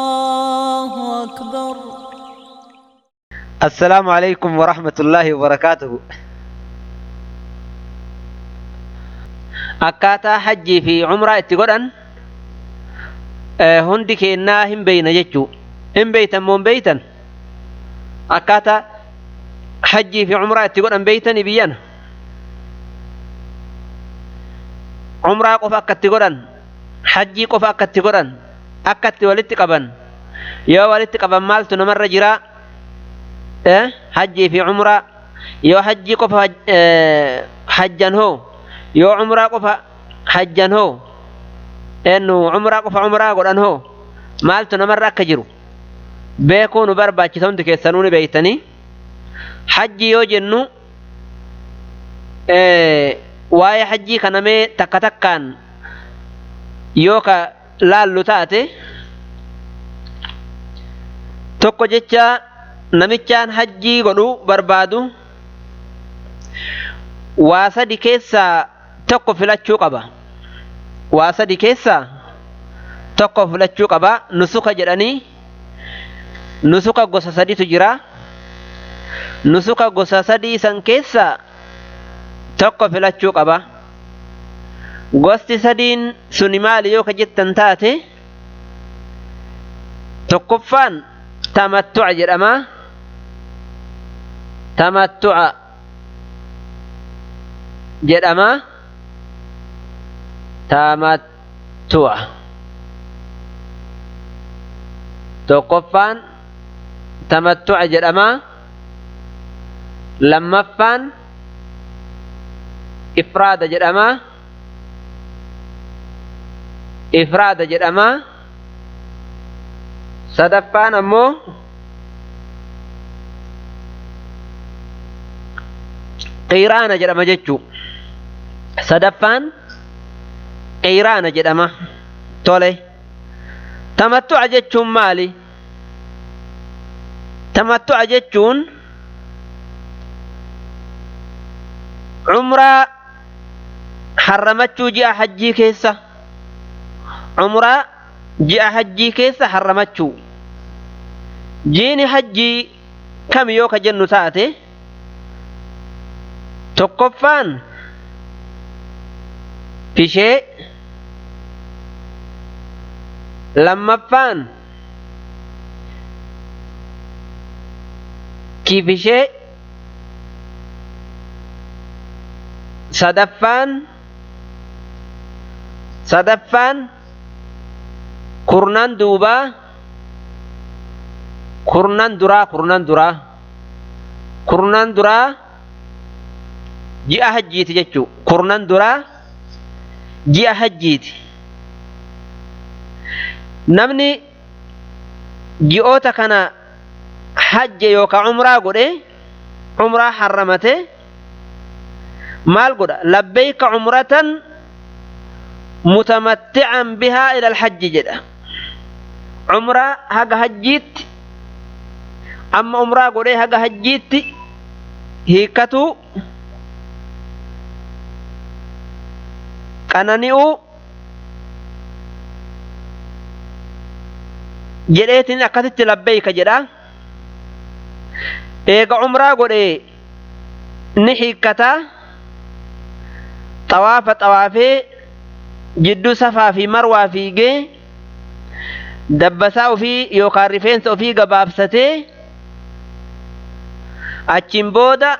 الله أكبر. السلام عليكم ورحمة الله وبركاته. Akkaataa hajjii fi umraa itti godhan hundi keennaa hin beeyna jechuu. Hin beeytan moo hin beeytan? Akkaataa hajjii fi umraa itti godhan beeytanii biyyana? Umraa qofa akka itti godhan, hajjii qofa akka itti godhan, akka itti walitti qaban. Yoo walitti qaban maaltu namarra jiraa? Hajjii fi umraa. Yoo hajjii qofa hajjan hoo? Yoo umraa qofa hajjan hoo? Eenyu umraa qofa umraa godhan hoo? Maaltu namarra akka jiru beekuu nu barbaachisa. Hundi keessanuu ni beeytanii. Hajji yoo jennu, waa'ee hajjii kana mee takka takkaan yoo ka laallu taate, tokko jecha namichaan hajjii godhuu barbaadu waa sadi keessaa tokko filachuu qaba. Waa sadi keessaa tokko filachuu qaba. Nusuka jedhanii nusuka gosa saditu jira. Nusuka gosa sadii san keessaa tokko filachuu qaba. Gosti sadiin suni maali yoo ka jettan taate, tokkoffaan tamattu'a jedhama. Tamattu'a jedhama. Tamattu'a. Tokkoffaan tamattu'a jedhama. Lammaffaan ifraada jedhama. Ifraada jedhama. Sadaffaan ammoo qiraana jedhama jechuu. Sadaffaan qiraana jedhama. Tole. Tamattu'a jechuun maali? Tamattu'a jechuun umraa harramachuu ji'a hajjii keessa. Umraa ji'a hajjii keessa harramachuu. Jiini hajjii kam yoo ka jennu taate, tokkoffaan fishee, lammaffaan kifishee, sadaffaan kurnan duubaa, kurnan duraa, kurnan duraa ji'a hajjiiti jechuu. Kurnan duraa ji'a hajjiiti. Namni ji'oota kana hajje yookaan umraa godhe, umraa harramate, maal godha? "Labbayka umratan mutamatti'an bihaa ila alhajji" jedha. Umraa haga hajjiitti, amma umraa godhee haga hajjiitti hiikkatuu, qanani'uu jedheetiin akkasitti labbayka jedha. Eega umraa godhee ni hiikkataa, xawaafa xawaafee, jidduu Safaa fi Marwaa fiigee, dabbasaa ofii yookaan rifeensa ofii gabaabsatee, achiin booda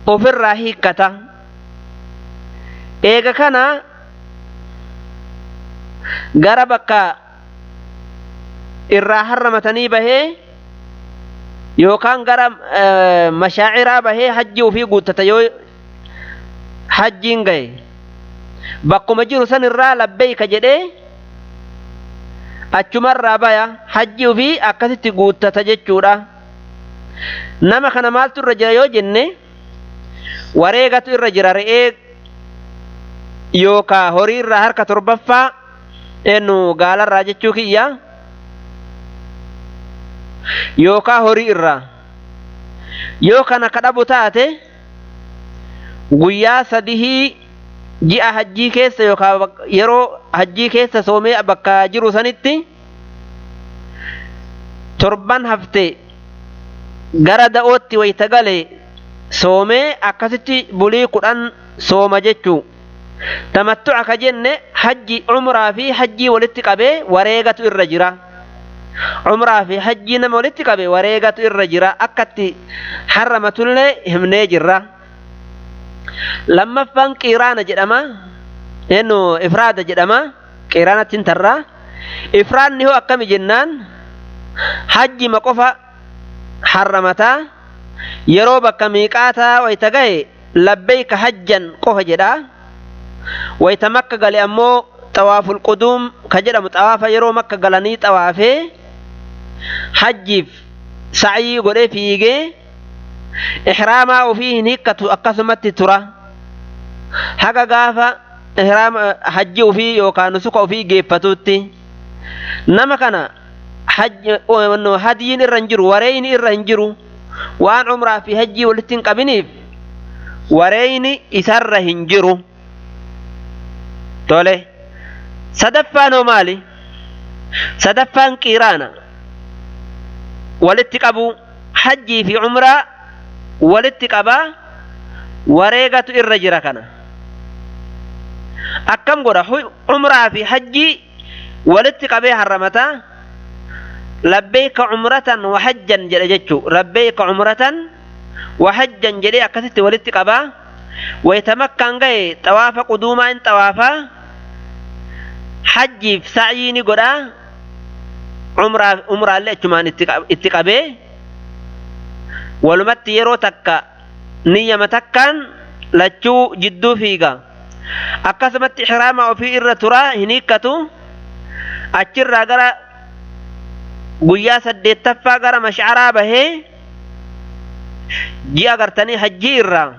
ofirraa hiikkata. Eega kana gara bakka irraa harramatanii bahee yookaan gara mashaaciraa bahee hajji ofii guuttata. Yoo hajjiin gahe, bakkuma jiru san irraa labbeeyka jedhee achumarraa baya, hajji ofii akkasitti guuttata jechuudha. Nama kana maaltu irra jira yoo jenne, wareegatu irra jira. Re'ee yookaa horii irraa harka torbaffaa, eenyu, gaalarraa jechuu kiyya, yookaa horii irraa. Yoo kana kadhabu taate, guyyaa sadihii Ji'a hajjii keessa yookaan yeroo hajjii keessa soomee bakka jiru sanitti torban hafte gara da'ootti wayta gale soomee akkasitti bulii 10 sooma jechuu. Tamattu'a ka jenne hajji umraa fi hajjii walitti qabee wareegatu irra jira. Umraa fi hajjii nama walitti qabe wareegatu irra jira. Akkatti harramatullee himnee jirra. Lammaffaan qiraana jedhama. Innu ifraada jedhama. Qiraanatti hin tarraa. Ifraanni hoo akkami jennaan hajjima qofa harramataa yeroo bakka miiqaataa wayta gahe labbeeyka hajjan qofa jedhaa. Wayta makka gale ammoo xawaaful quduum ka jedhamu xawaafa yeroo makka galanii xawaafee hajjiif sa'yii godhee fiigee ihraamaa ofii hin hiikkatu akkasumatti tura. Haga gaafa ihraama hajji ofii yookaan nusuka ofii geeffatutti nama kana hadiyiin irra hin jiru, wareeyni irra hin jiru, waan umraa fi hajjii walitti hin qabiniif wareeyni isarra hin jiru. Tole. Sadaffaan hoo maali? Sadaffaan qiraana. Walitti qabu hajjii fi umraa walitti qabaa wareegatu irra jira kana. Akkam godha? Umraa fi hajjii walitti qabee harramataa labbeeyka umratan wa hajjan jedha jechuu. Labbeeyka umratan wa hajjan jedhee akkasitti walitti qabaa. Wayta makkaan gahe xawaafa quduumaa in xawaafaa hajjiif sa'yii ni godhaa umraallee achumaan itti qabee walumatti yeroo takka niyyama takkaan lachuu jidduu fiiga. Akkasumatti ihraama ofii irra turaa hin hiikkatu. Achirraa gara guyyaa 8ffaa gara mash'araa bahee ji'a gartanii hajjii irraa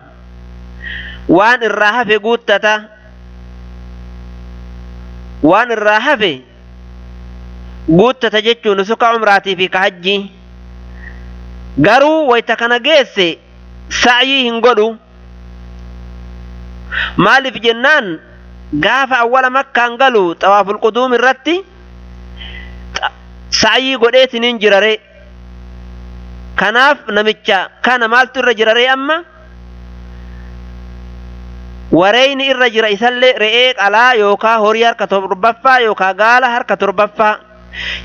waan irraa hafe guuttata. Waan irraa hafe guuttata jechuun nusuka umraatii fi ka hajjii. Garuu wayta kana geesse sa'yii hin godhu. Maaliif jennaan gaafa awwala makkaan galu xawaaful quduum irratti sa'yii godheetiniin jirare. Kanaaf namicha kana maaltu irra jiraree amma? Wareeyni irra jira isallee re'ee qalaa yookaa horii harka 7ffaa yookaa gaala harka 7ffaa.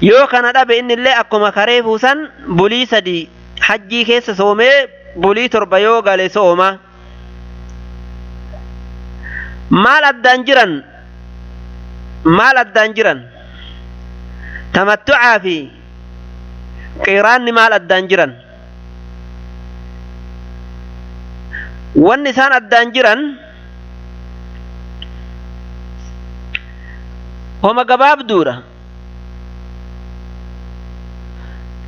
Yoo kana dhabe innillee akkuma karee fuusan bulii 3 hajjii keessa soomee bulii 7 yoo gale sooma. Maal addaan jiran? Maal addaan jiran? Tamattu'aa fi qiraanni maal addaan jiran? Wanni isaan addaan jiran homa gabaabduudha.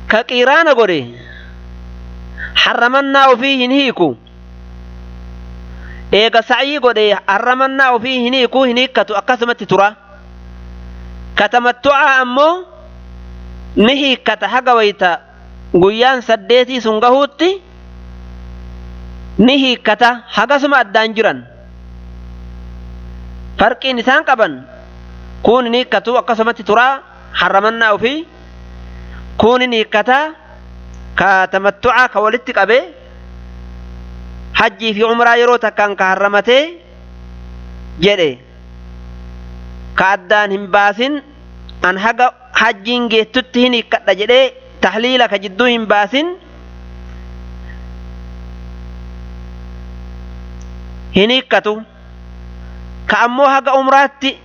Ka qiraana godhe harramannaa ofii hin hiiku. Eega sa'yii godhe harramannaa ofii hin hiiku, hin hiikkatu, akkasumatti tura. Ka tamattu'aa ammoo ni hiikkata haga wayta guyyaan 8 sun gahuutti ni hiikkata. Hagasuma addaan jiran. Farqiin isaan qaban kun ni hiikkatu akkasumatti turaa harramannaa ofii, kun ni hiikkata ka tamattu'aa ka walitti qabee hajjii fi umraa yeroo takkaan ka harramatee jedhe ka addaan hin baasin an haga hajjiin geettutti hin hiikkadha jedhee tahliila ka jidduu hin baasin hin hiikkatu. Ka ammoo haga umraatti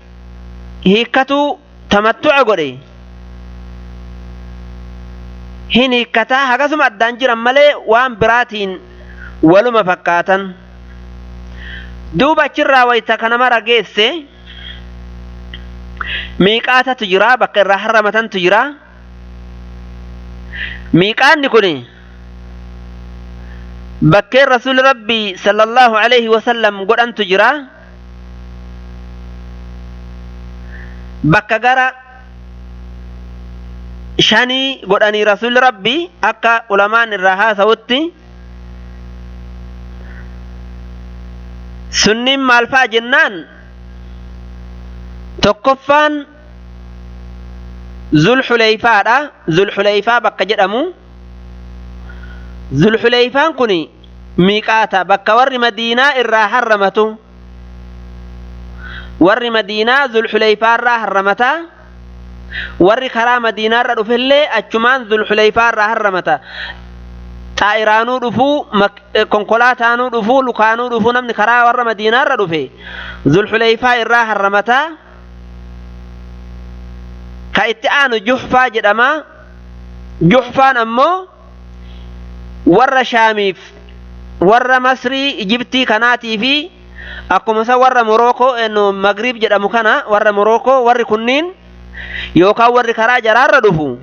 hiikkatu tamattu'a godhe hin hiikkataa. Hagasuma addaan jiran malee waan biraatiin waluma fakkaatan. Duuba achirraa wayta kana mara geesse miiqaatatu jira, bakka irraa harramatantu jira. Miiqaanni kun bakkeen rasuulli rabbii sallallahu alaihi wasallam godhantu jira. Bakka gara 5 godhanii rasuulli rabbii akka ulamaan irraa haasa'utti Sunniin maal fa'a jennaan tokkoffaan Zulxuleyfaadha. Zulxuleyfaa bakka jedhamu. Zulxuleyfaan kun miiqaata bakka warri Madiinaa irraa harramatu. Warri Madiinaa Zulxuleyfaa irraa harramata. Warri karaa Madiinaa irra dhufellee achumaan Zulxuleyfaa irraa harramata. Xaa'iraanuu dhufuu, konkolaataanuu dhufuu, lukaanuu dhufuu namni karaa warra Madiinaa irra dhufe Zulxuleyfaa irraa harramata. Ka itti aanu Juhfaa jedhama. Juhfaan ammoo warra Shaamiif, warra Masrii, Ijibtii kanaatii fi akkuma isa warra Morookoo Magriib jedhamu kana warra Morookoo warri kunniin yookaan warri karaa jaraarra dhufu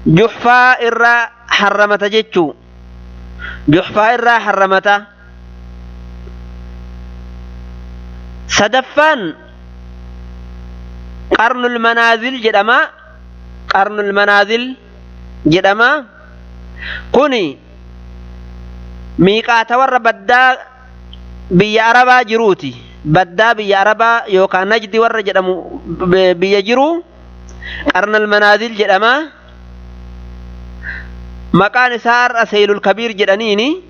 Juhfaa irraa harramata jechuu. Juhfaa irraa harramata. Sadaffaan Qarnul Manaazil jedhama. Qarnul Manaazil jedhama. Kuni miiqaata warra baddaa biyya Arabaa jiruuti. Baddaa biyya Arabaa yookaan Najdi warra jedhamu biyya jiru Qarnul Manaazil jedhama. Maqaan isaa har'a Seylul Kabiir jedhaniini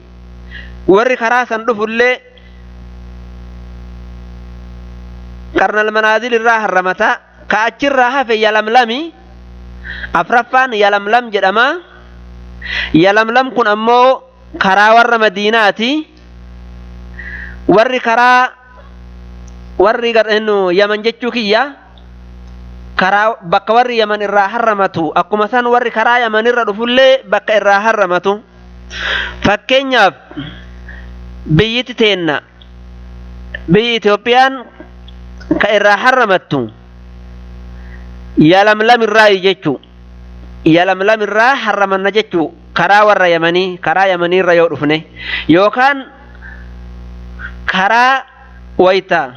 warri karaa san dhufullee Qarnal Manaazil irraa harramata. Ka achirraa hafe Yalamlami. Afraffaan Yalamlam jedhama. Yalamlam kun ammoo karaa warra Madiinaati. Warri karaa warri Yaman jechuu kiyya karaa bakka warri Yaman irraa harramatu akkuma san warri karaa Yaman irra dhufullee bakka irraa harramatu. Fakkeenyaaf biyyiti teenna biyyi Itoophiyaan ka irraa harramattu Yalamlam irraayi jechuu. Yalamlam irraa harramanna jechuu karaa warra Yamanii karaa Yamanii irra yoo dhufne yookaan karaa wayita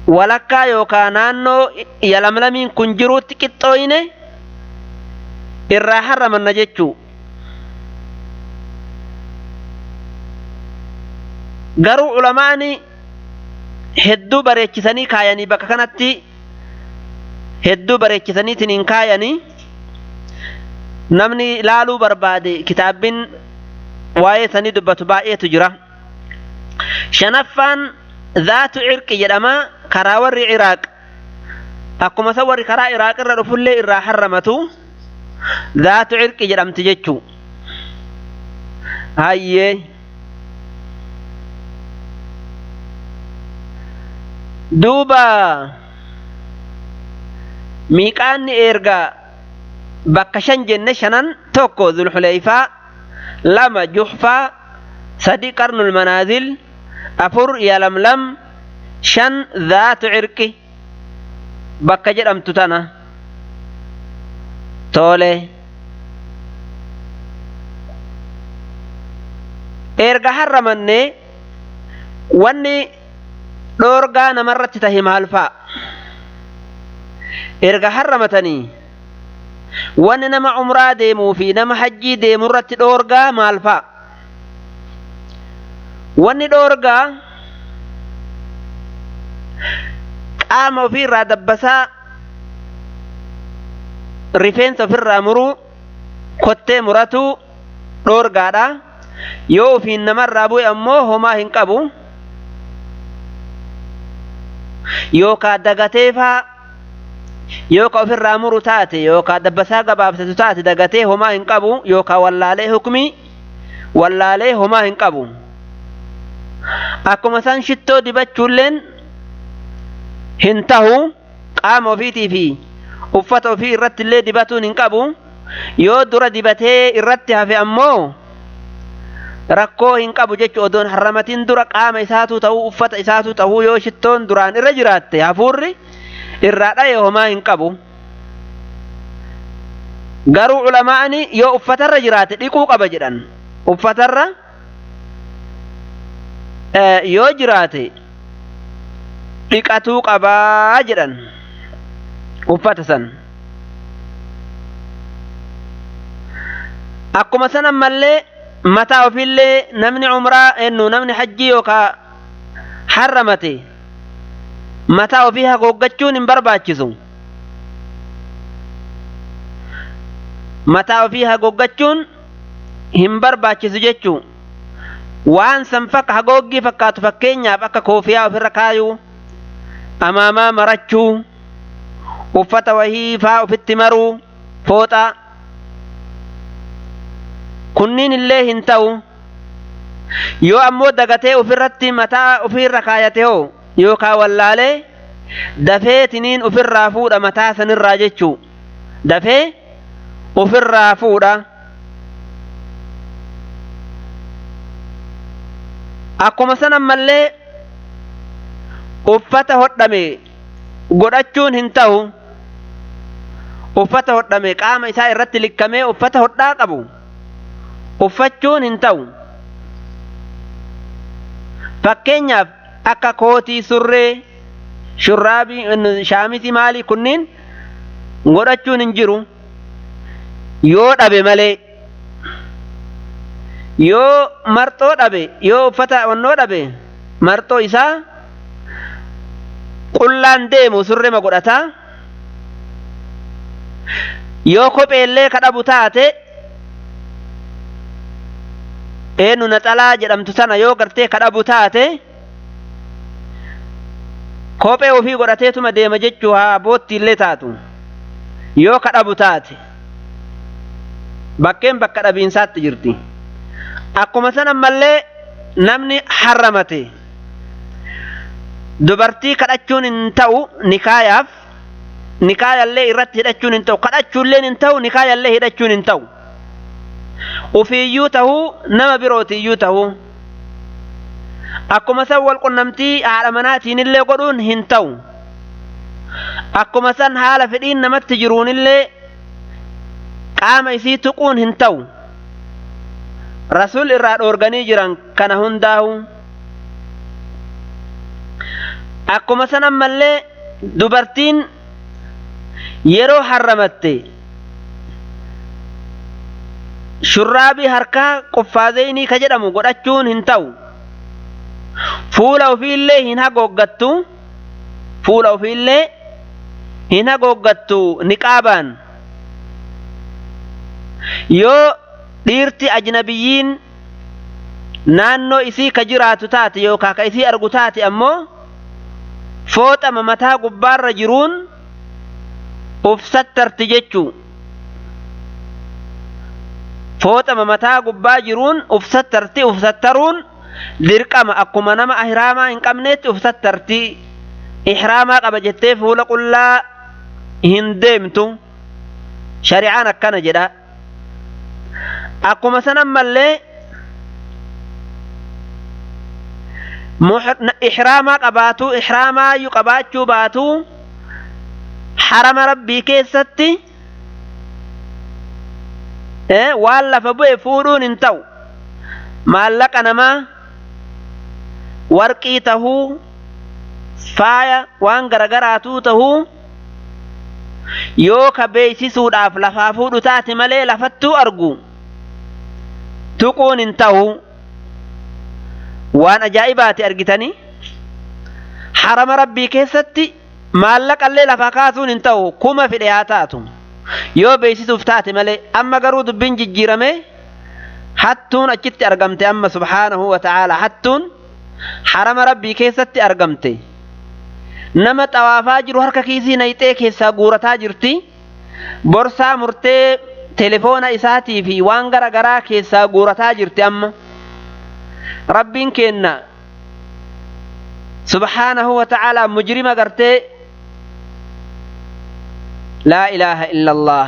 walakkaa yookaan naannoo Yalamlamiin kun jiruutti qixxooyne irraa harramanna jechuu. Garuu ulamaani hedduu bareechisanii kaayanii bakka kanatti hedduu bareechisaniitiin hin kaayanii namni ilaaluu barbaade kitaabbiin waa'ee sanii dubbatu baay'eetu jira. Shanaffaan Zaatu Cirqi jedhama karaa warri Iraaq akkuma isa warri karaa Iraaq irra dhufullee irraa harramatu Zaatu Cirqi jedhamti jechuu. Hayyee. Duuba miiqaanni erga bakka shan jenne shanan tokko Zulxuleyfaa, lama Juhfaa, sadi Qarnul Manaazil, afur Yalamlam, shan Zaatu Cirqi bakka jedhamtu tana. Tole. Erga harramannee wanni dhoorgaa namarratti tahe maal fa'a? Erga harramatanii wanni nama umraa deemuu fi nama hajjii deemurratti dhoorgaa maal fa'a? Wanni dhoorgaa qaama ofiirraa dabbasaa rifeensa ofirraa muruu kottee muratuu dhoorgaadha. Yoo ofiin namarraa bu'e ammoo homaa hin qabu. Yookaan dagatee faa yookaan ofirraa muru taate yookaan dabbasaa gabaabsatu taate dagatee homaa hin qabu yookaan wallaalee hukmii wallaalee homaa hin qabu. Akkuma isaan shittoo dibachuulleen hin tahu qaama ofiitii fi uffata ofii irratti illee dibatuun hin qabu. Yoo dura dibatee irratti hafe ammoo rakkoo hin qabu jechu odoon harramatiin dura qaama isaatu ta'uu uffata isaatu ta'uu yoo shittoon duraan irra jiraatte hafuurri irraa dhaye homaa hin qabu. Garuu ulamaa'ani yoo uffatarra jiraate dhiquu qaba jedhan. Uffatarra yoo jiraate dhiqatuu qabaa jedhan uffata san. Akkuma san ammallee Mataa ofiillee namni umraa ennu namni hajjii yookaa harramate mataa ofii hagooggachuun hin barbaachisu. Mataa ofii hagooggachuun hin barbaachisu jechuu. Waan san fakka hagooggii fakkaatu fakkeenyaaf akka koofiyaa ofirra kaayuu, amaamaa marachuu, uffata wahii faa ofitti maruu, fooxaa. Kunniin illee hin ta'u. Yoo ammoo dagatee ofirratti mataa ofiirra kaayate hoo yookaan wallaalee dafee tiniin ofirraa fuudha mataa sanirraa jechuu. Dafee ofirraa fuudha. Akkuma san ammallee uffata hodhame godhachuun hin ta'u. Uffata hodhame qaama isaa irratti likkamee uffata hodhaa qabu uffachuun hin ta'u. Fakkeenyaaf akka kootii, surree, shurraabii, shaamisii maalii kunniin godhachuun hin jiru yoo dhabe malee. Yoo marxoo dhabe, yoo uffata onnoo dhabe, marxoo isaa qullaan deemu surreema godhataa. Yoo kopheellee ka dhabu taate eenyu naxalaa jedhamtu sana yoo gartee ka dhabu taate kophee ofii godhateetuma deema jechuu haa boottiillee taatu yoo ka dhabu taate bakkeen bakka dhabiinsaatti jirti. Akkuma san ammallee namni harramate dubartii kadhachuun hin ta'u nikaayaaf, nikaayallee irratti hidhachuun hin ta'u, kadhachuulleen hin ta'u, nikaayallee hidhachuun hin ta'u. Ufiiyyuu ta'uu nama birootiiyyuu ta'uu. Akkuma san wal qunnamtii haadha manaatiinillee godhuun hin ta'u. Akkuma san haala fedhiin namatti jiruunillee qaama isii tuquun hin ta'u. Rasuul irraa dhoorganii jiran kana hundaahu. Akkuma san ammallee dubartiin yeroo harramatte shurraabii harkaa quffaazeenii ka jedhamu godhachuun hin ta'u. Fuula ofiillee hin hagooggattu. Fuula ofiillee hin hagooggattu niqaabaan. Yoo dhiirti ajnabiyyiin naannoo isii ka jiraatu taate yookaan ka isii argu taate ammoo fooxama mataa gubbaarra jiruun uf sattarti jechuu. Fooxama mataa gubbaa jiruun uf sattarti, uf sattaruun dirqama akkuma nama ihraamaa hin qabneetti uf sattarti. Ihraamaa qaba jettee fuula qullaa hin deemtu. Shari'aan akkana jedha. Akkuma san ammallee ihraamaa qabaatu, ihraamaayyuu qabaachuu baatu harama rabbii keessatti waan lafa bu'e fuudhuun hin ta'u. Maallaqa namaa warqii tahuu, faaya waan garagaraatuu tahuu yoo ka beeksisuudhaaf lafaa fuudhu taate malee lafattuu argu tuquun hin ta'u. Waan ajaa'ibaati argitanii harama rabbii keessatti maallaqallee lafaa kaasuun hin ta'u kuma fedhe haa taatu yoo beeksisuuf taate malee. Amma garuu dubbiin jijjiirame hattuun achitti argamte. Amma subhaanahu wa ta'aala hattuun harama rabbii keessatti argamte. Nama xawaafaa jiru harka kiisii nayxee keessaa guurataa jirti. Borsaa murtee telefoona isaatii fi waan gara garaa keessaa guurataa jirti. Amma rabbiin kenna subhaanahu wa ta'aala mujrima gartee laa ilaaha illallah.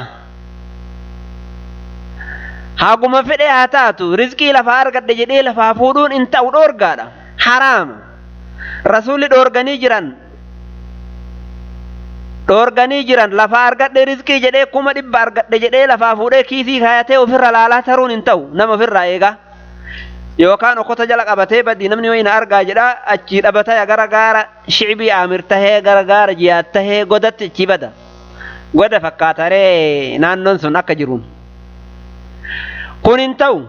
Haguma fedhe haa taatu rizqii lafaa argadhe jedhee lafaa fuudhuun hin ta'u, dhoorgaadha, haraama. Rasuulli dhoorganii jiran, dhoorganii jiran. Lafaa argadhe rizqii jedhee 100,000 argadhe jedhee lafaa fuudhee kiisii kaayatee ofirra laalaa taruun hin ta'u. Nama ofirraa eegaa yookaan okkota jala qabatee badii namni wayina argaa jedha achii dhabataya gara gaara shicbii aamir tahee gara gaara jiyaat tahee godatti achii bada goda fakkaataree naannoon sun akka jiruun kun hin ta'u.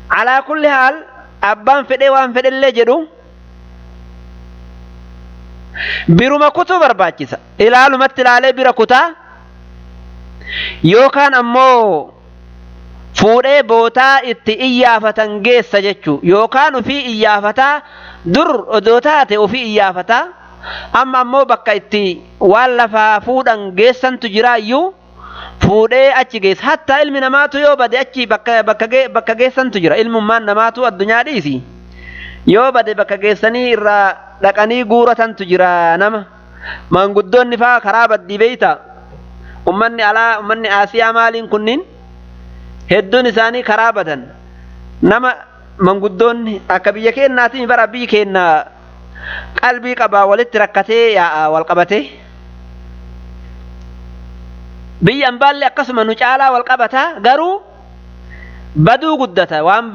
Alaa kulli haal abbaan fedhee waan fedhellee jedhu biruma kutuu barbaachisa. Ilaalumatti ilaalee bira kutaa yookaan ammoo fuudhee bootaa itti iyyaafatan geessa jechuu yookaan ofii iyyaafataa dur odoo taate ofii iyyaafataa amma ammoo bakka itti waan lafaa fuudhan geessantu jiraayyuu fuudhee achi geessa. Hattaa ilmi namaatu yoo bade achi bakka geessantu jira. Ilmummaan namaatu addunyaa dhiisi. Yoo bade bakka geessanii irraa dhaqanii guuratantu jira nama. Maanguddoonni faa karaa baddii beeyta. Ummanni alaa ummanni Aasiyaa maaliin kunniin hedduun isaanii karaa badan. Nama manguddoonni akka biyya keennaatiin bara biyyi keenna qalbii qabaa walitti rakkatee yaa'a wal qabatee. Biyya ambaallee akkasuma nu caalaa wal qabataa garuu baduu guddata waan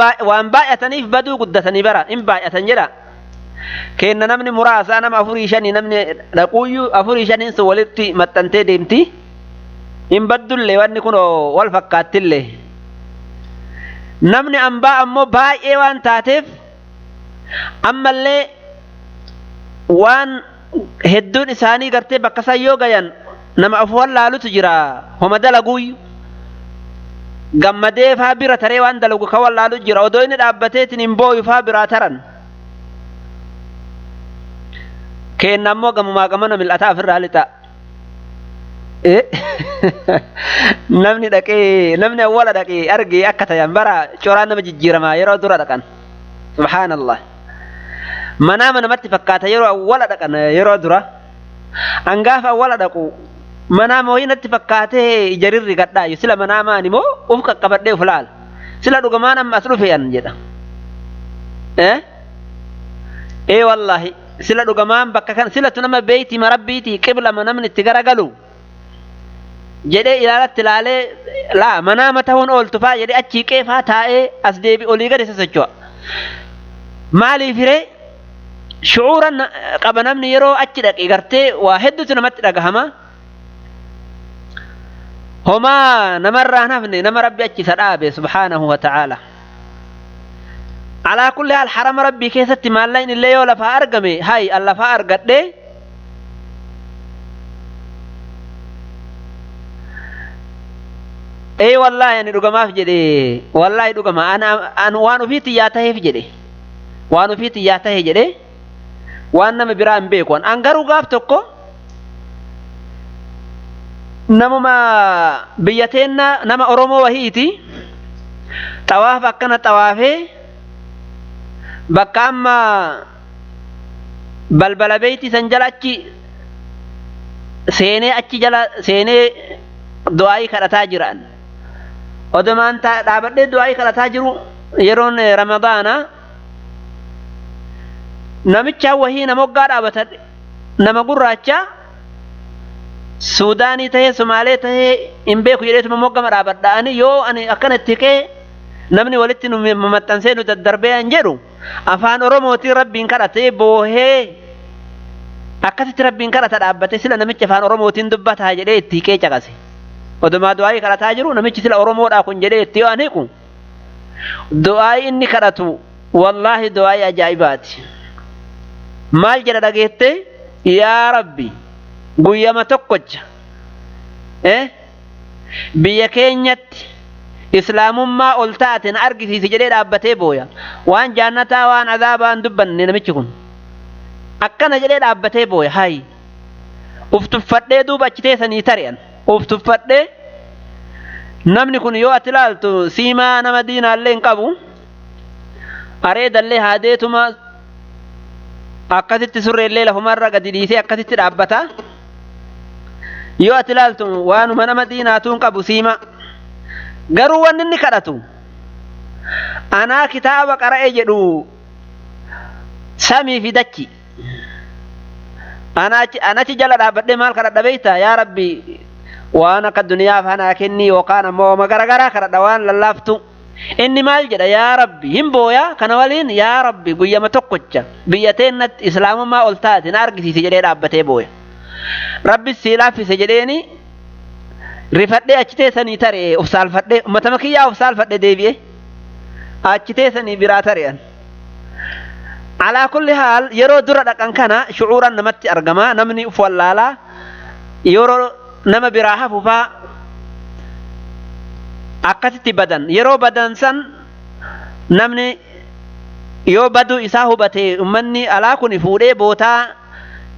baay'ataniif baduu guddatanii bara hin baay'atan jedha. Keenna namni muraasaa nama 4-5 namni dhaquuyyuu 4-5 sun walitti maxxantee deemti. Hin baddullee wanni kun wal fakkaattillee. Namni ambaa ammoo baay'ee waan taateef ammallee waan hedduun isaanii gartee bakka isaan yoo gayan nama of wallaalutu jira homa dalaguuyyu. Gammadee faa bira taree waan dalagu ka wallaalu jira odoo inni dhaabbateetiin hin booyu faa biraa taran. Keenna ammoo gamumaa gamana mil'ataa ofirraa lixa. Namni dhaqee namni awwaala dhaqee argee akka tayan bara coraan nama jijjiiramaa yeroo dura dhaqan. Subhaanallah. Manaama namatti fakkaata yeroo awwaala dhaqan yeroo dura. Angaafa awwaala dhaqu manaama wayii natti fakkaatee ijarirri gadhaayu sila manaamaan immoo uf qaqqabadhee uf laala. Sila dhugumaan amma as dhufe an jedha. Ee wallaahi sila dhugumaan bakka kan silatu nama beeyti marabbiiti qiblama namni itti garagalu. Jedhee ilaalatti ilaalee laa manaama ta'uun ooltu faa jedhee achii qeefaa taa'ee as deebi olii gadi sosocho'a. Maaliif hiree shucuura qaba namni yeroo achi dhaqe gartee waa hedduutu namatti dhagahama. Homaa namarraa hafne nama rabbi achi isa dhaabe subhaanahu wa ta'aala. Alaa kulli haal harama rabbii keessatti maallaqni illee yoo lafaa argame hay an lafaa argadhee ee wallaahi ani dhugamaaf jedhe wallaahi dhugama an waan ofiitti yaa taheef jedhe waan ofiitti yaa tahe jedhe waan nama biraa hin beeku an garuu gaaf tokko namuma biyya teenna nama Oromoo wahiiti xawaaf akkana xawaafee bakka amma balbala beeyti san jala achi seenee achi jala seenee du'aayii kadhataa jiran. Odumaan dhaabadhee du'aayii kadhataa jiru yeroon Ramadaana namicha wahii nama hoggaa dhaabata nama gurraacha Suudaanii tahee Sumaalee tahee hin beeku jedheetuma moggama dhaabadha. Ani yoo ani akkana itti kee namni walitti nu maxxansee nu daddarbee an jedhu afaan Oromootiin rabbiin kadhatee boohee akkasitti rabbiin kadhata dhaabbate sila namichi afaan Oromootiin dubbataa jedhee itti hiqee caqase. Odumaa du'aayii kadhataa jiru namichi sila Oromoodhaa kun jedhee itti yoo an hiqu du'aayii inni kadhatu wallaahi du'aayii ajaa'ibaati. Maal jedha dhageette yaa Rabbi guyyama tokkocha biyya keenyatti islaamummaa ol taate na argisiisi jedhee dhaabbatee booya. Waan jaannataa waan azaabaa hin dubbanne namichi kun. Akkana jedhee dhaabbatee booya hayi. Uf tuffadhee duuba achi teessanii tari'an. Uf tuffadhee namni kun yoo ati ilaaltu siimaa nama diinaallee hin qabu. Areedallee haadeetuma akkasitti surreellee lafumarra gadi dhiisee akkasitti dhaabbata. Yoo ati ilaaltu waanuma nama diinaatu hin qabu siima. Garuu wanni inni kadhatu anaa kitaaba qara'e jedhu samii fi dachi. Anachi jala dhaabbadhee maal kadhadha beektaa yaa Rabbi waan akka duniyaaf anaa kenni yookaan ammoo oma garagaraa kadhadha waan lallaaftu. Inni maal jedha yaa Rabbi hin booyaa kana waliin yaa Rabbi guyyama tokkocha biyya teennatti islaamummaa ol taate na argisiisi jedhee dhaabbatee booya. Rabbi sii laaffise jedheeni rifadhee achi teessanii taree of saalfadhee uummatama kiyyaa of saalfadhe deebi'e. Achi teessanii biraa tari'an. Alaa kulli haal yeroo dura dhaqan kana shucuuraan namatti argama namni uf wallaalaa yeroo nama biraa hafufaa akkasitti badan yeroo badan san namni yoo baduu isaa hubate ummanni alaa kun fuudhee bootaa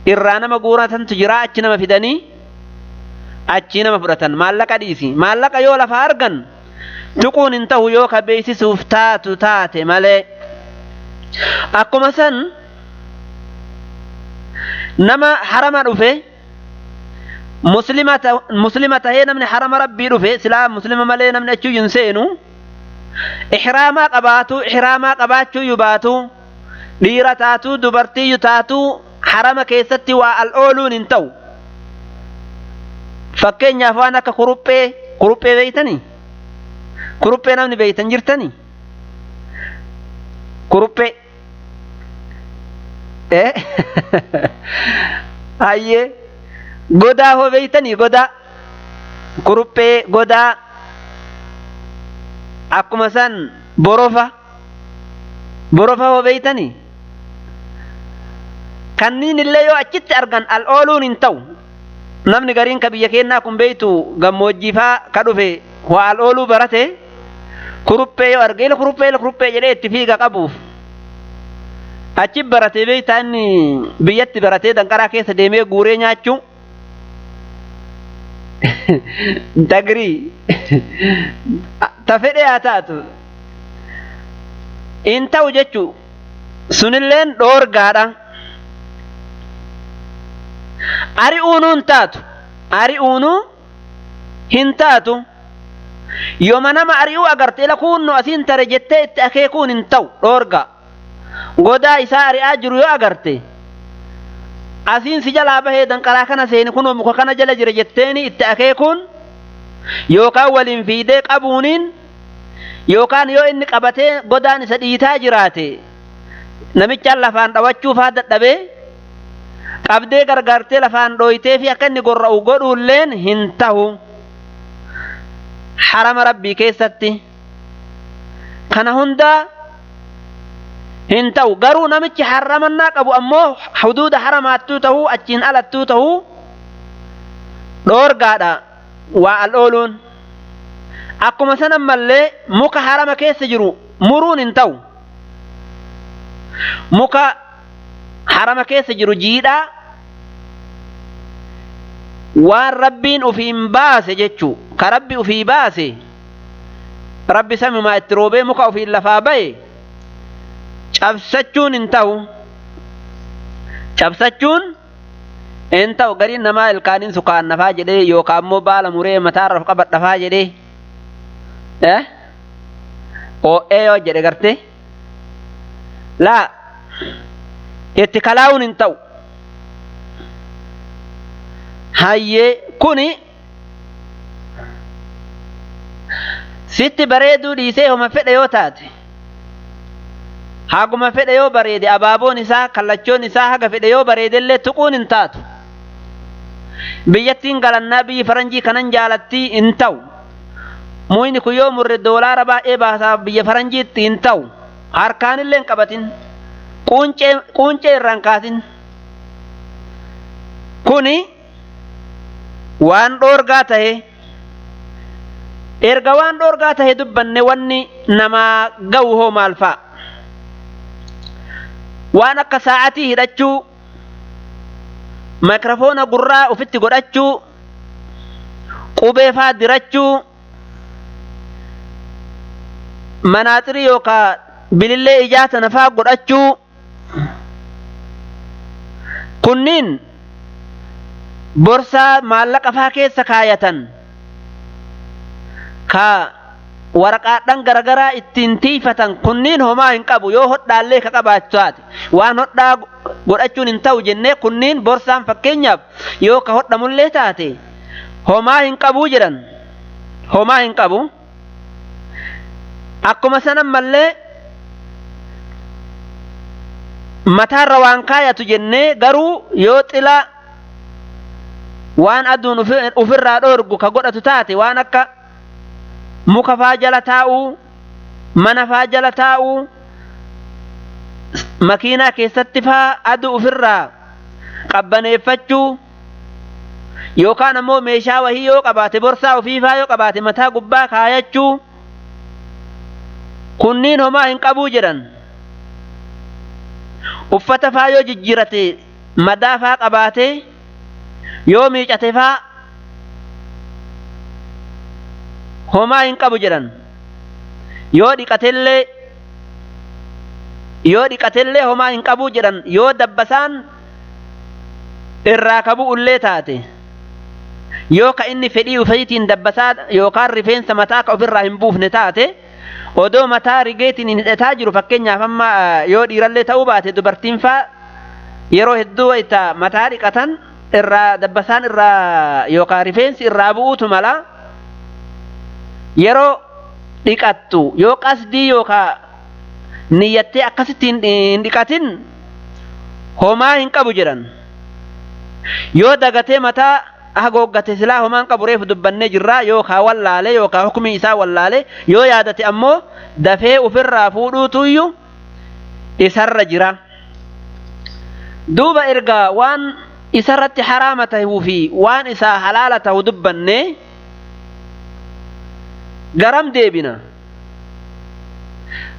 irraa nama guuratantu jira achi nama fidanii achi nama fudhatan maallaqa dhiisi maallaqa yoo lafa argan tuquun hin ta'u yoo ka beeksisuuf taatu taate malee akkuma san nama harama dhufe muslima tahee namni harama rabbii dhufe silaa muslima malee namni achi hin seenu ihraamaa qabaatu ihraamaa qabaachuu yubaatu dhiira taatu dubartii taatu harama keessatti waa al ooluun hin ta'u fakkeenyaaf waan akka kuruphee kuruphee beeytanii kuruphee namni beeytan jirtanii kuruphee hayyee godaa hoo beeytanii godaa kuruphee godaa akkuma san borofa borofa hoo beeytanii kanniin illee yoo achitti argan al ooluun hin ta'u namni gariin ka biyya keenyaa kun beeytu gammoojjiifaa ka dhufe waa al ooluu barate kuruphee yoo arge ila kuruphee ila kuruphee jedhee itti fiiga qabuuf achi baratee beeytaa inni biyyatti baratee danqaraa keessa deemee guuree nyaachuu dagrii ta fedhe haa taatu hin ta'u jechuu sunilleen dhoorgaadha. Ari'uunuu hin taatu ari'uunuu hin taatu yooma nama ari'uu agarte ila kuunno asiin tare jettee itti akeekuun hin ta'u dhoorga godaa isaa ari'aa jiru yoo agarte asiin si jalaa bahee danqaraa kana seeni kunoo muka kana jala jira jetteeni itti akeekuun yookaan waliin fiidee qabuuniin yookaan yoo inni qabatee godaan isa dhiitaa jiraate namichaan lafaan dhawachuufaa dadhabee qabdee gargaartee lafaan dhooytee fi akka inni gorra'u godhuulleen hin tahu harama rabbii keessatti kana hundaa hin ta'u garuu namichi haramannaa qabu ammoo huduuda haramaattuu tahuu achiin alattuu tahuu dhoorgaadha waa al ooluun akkuma san ammallee muka harama keessa jiru muruun hin ta'u muka harama keessa jiru jiidhaa waan rabbiin ufiin baase jechuu ka rabbi ufii baase rabbi samimaa itti roobee muka ufiin lafaa baye cabsachuun hin ta'u cabsachuun hin ta'u gariin namaa ilkaaniin sukaannafaa jedhee yookaan immoo baala muree mataarra of qabadhafaa jedhee oo'ee yoo jedhe garte laa itti kalaa'uun hin ta'u hayyee kuni sitti bareeduu dhiisee homa fedhe yoo taate haguma fedhe yoo bareede abaaboon isaa kallachoon isaa haga fedhe yoo bareedellee tuquun hin taatu biyyattiin galannaa biyyi faranjii kanan jaalattii hin ta'u muyni kun yoo murre doolaara baay'ee baasaa biyya faranjiitti hin ta'u harkaanillee hin qabatin quuncee irraan kaasin kuni waan dhoorgaa tahe erga waan dhoorgaa tahe dubbanne wanni namaa ga'u hoo maal fa'a waan akka sa'atii hidhachuu maykirafoona gurraa ufitti godhachuu qubee faa dirachuu manaaxirii yookaa bilillee ijaa tana faa godhachuu kunniin borsaa maallaqa faa keessa kaayatan ka waraqaadhaan garagaraa ittiin tiifatan kunniin homaa hin qabu yoo hodhaallee ka qabaatu taate waan hodhaa godhachuun hin ta'u jennee kunniin borsaan fakkeenyaaf yoo ka hodhamullee taate homaa hin qabuu jedhan homaa hin qabu akkuma sanan mallee mataarra waan kaayatu jennee garuu yoo xilaa waan aduun ufirraa dhoorgu ka godhatu taate waan akka muka faa jala taa'uu mana faa jala taa'uu, makiinaa keessatti faa aduu ofirraa qabbaneeffachuu, yookaan ammoo meeshaa wahii yoo qabaate borsaa ofii faa yoo qabaate mataa gubbaa kaayachuu, kunniin homaa hin qabuu jedhan. Uffata faa yoo jijjiirate madaa faa qabaate yoo miicate faa homaa hin qabu jedhan. Yoo dhiqatellee homaa hin qabuu jedhan, yoo dabbasaan irraa kabu'ullee taate, yoo ka inni fedhii ufiitiin dabbasaa yookaan rifeensa mataa ka ofirraa hin buufne taate, odoo mataa rigeetiin hin hidhataa jiru, fakkeenyaaf amma yoo dhiirallee ta'uu baate dubartiin faa yeroo hedduu wayita mataa dhiqatan irraa dabbasaan irraa yookaan rifeensi irraa bu'uutu mala. Yeroo dhiqattu yoo qasdii yookaan niyyattee akkasitti hin dhiqatin homaa hin qabu jedhan. Yoo dagatee mataa haguuggate silaa homaa hin qabu, reefu dubbannee jirraa, yookaan wallaale yookaan hukumii isaa wallaale. Yoo yaadate ammoo dafee ofirraa fuudhuutuyyuu isarra jira. Duuba erga waan isarratti haraama tahuu fi waan isaa halaala tahu dubbanne, garam deebina?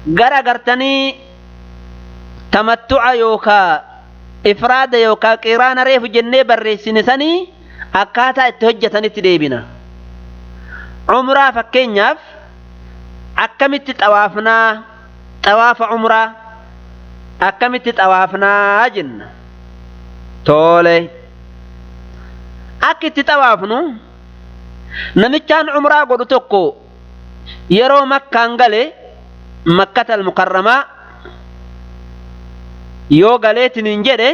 Gara gartanii tamattu'a yookaa ifraada yookaa qiraana reefu jennee barreessine sanii akkaataa itti hojjetanitti deebina. Umraa fakkeenyaaf akkamitti xawaafnaa? Xawaafa umraa akkamitti xawaafnaa jenna. Tole, akka itti xawaafnu, namichaan umraa godhu tokko yeroo Makkaan gale, Makkata Almukarramaa yoo galeetin hin jedhe,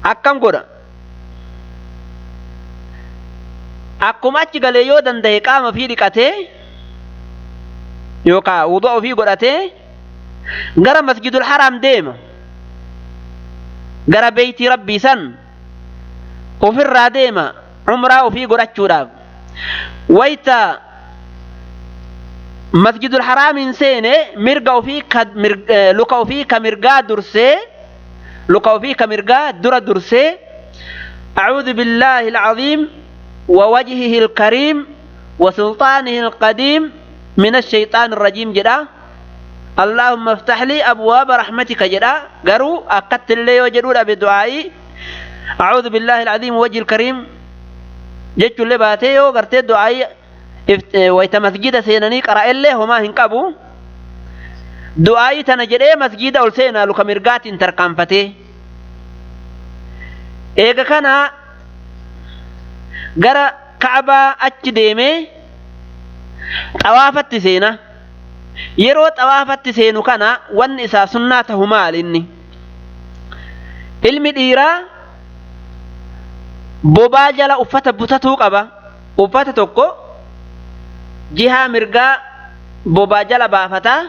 akkam godha? Akkuma achi galee yoo danda'e qaama ofii dhiqatee yookaan wudu'a ofii godhatee gara Masjidul Haraam deema. Gara beeytii Rabbii san ofirraa deema umraa ofii godhachuudhaaf. Wayta Masjidul Haraamiin seene, mirga ofii ka luka ofii ka mirgaa dursee, luka ofii ka mirgaa dura dursee, "أعوذ بالله العظيم ووجهه الكريم وسلطانه القديم من الشيطان الرجيم" jedha. "اللهم افتح لي أبواب رحمتك" jedha. Garuu akkatti illee yoo jedhuudha du'aa'ii "أعوذ بالله العظيم ووجهه الكريم" jechuullee baatee, yoo gartee du'aa'ii wayta masjida seenanii qara'ellee homaa hin qabu. Du'aa'ii tana jedhee masjida ol seenaa luka mirgaatiin tarkaanfatee. Eega kana gara Ka'abaa achi deemee xawaafatti seena. Yeroo xawaafatti seenu kana wanni isaa sunnaa tahu maal inni? Ilmi dhiiraa bobaa jala uffata butatuu qaba. Uffata tokko jihaa mirgaa bobaa jala baafataa,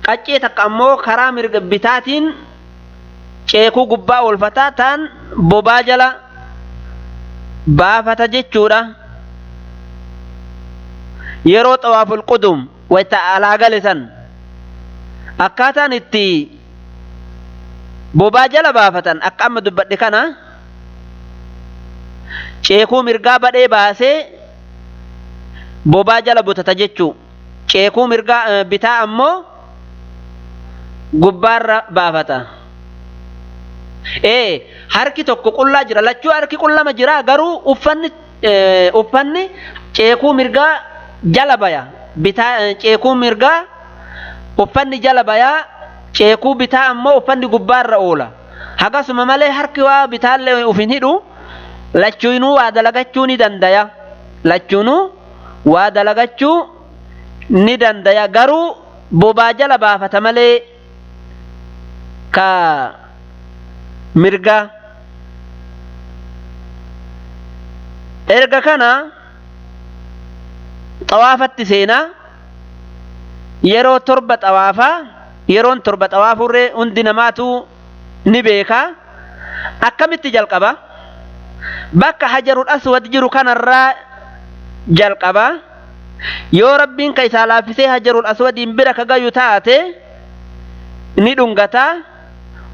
qaccee takka ammoo karaa mirga bitaatiin ceekuu gubbaa oolfataa, taan bobaa jala baafata jechuudha. Yeroo xawaaful qudum wayta alaa gale san akkaataan itti bobaa jala baafatan akka amma dubbadhe kana, ceekuu mirgaa badhee baasee bobaa jala butata jechuu, ceekuu mirgaa bitaa ammoo gubbaarra baafata. Harki tokko qullaa jira, lachuu harki qullama jira, garuu uffanni ceekuu mirgaa jala baya, bitaa ceekuu mirgaa uffanni jala bayaa, ceekuu bitaa ammoo uffanni gubbaarra oola. Hagasuma malee harki waa bitaallee uf hin hidhu. Lachuunuu waa dalagachuu ni dandaya. Lachuunuu waa dalagachuu ni dandaya, garuu bobaa jala baafata malee ka mirgaa. Erga kana xawaafatti seenaa, yeroo 7 xawaafaa. Yeroon 7 xawaafurree hundi namaatu ni beekaa. Akkamitti jalqaba? Bakka Hajarul Aswad jiru kanarraa jalqaba. Yoo Rabbiin ka isaa laaffisee hajarul aswadiin bira ka gayu taate ni dhungataa.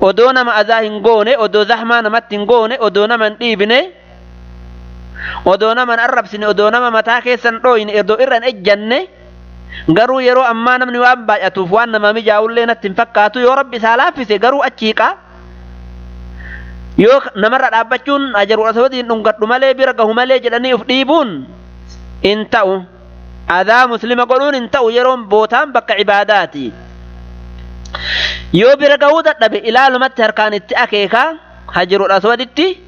Odoo nama azaa hin goone, odoo zahmaa namatti hin goone, odoo nama hin dhiibne, odoo nama hin arrabsine, odoo nama mataa keessa hin dhooyne, odoo irra hin ejjanne. Garuu yeroo ammaa namni waan baay'atuuf waan nama mijaa'ullee natti hin fakkaatu. Yoo Rabbi isaa laaffise garuu achi hiiqa. Yoo namarra dhaabbachuun hajarul aswadiin dhungadhu malee bira gahu malee jedhanii uf dhiibuun hin ta'u. Adaa muslima godhuun hin ta'u, yeroon bootaan bakka ibaadaati. Yoo bira gahuu dadhabe ilaalumatti harkaan itti akeeka hajarul aswaditti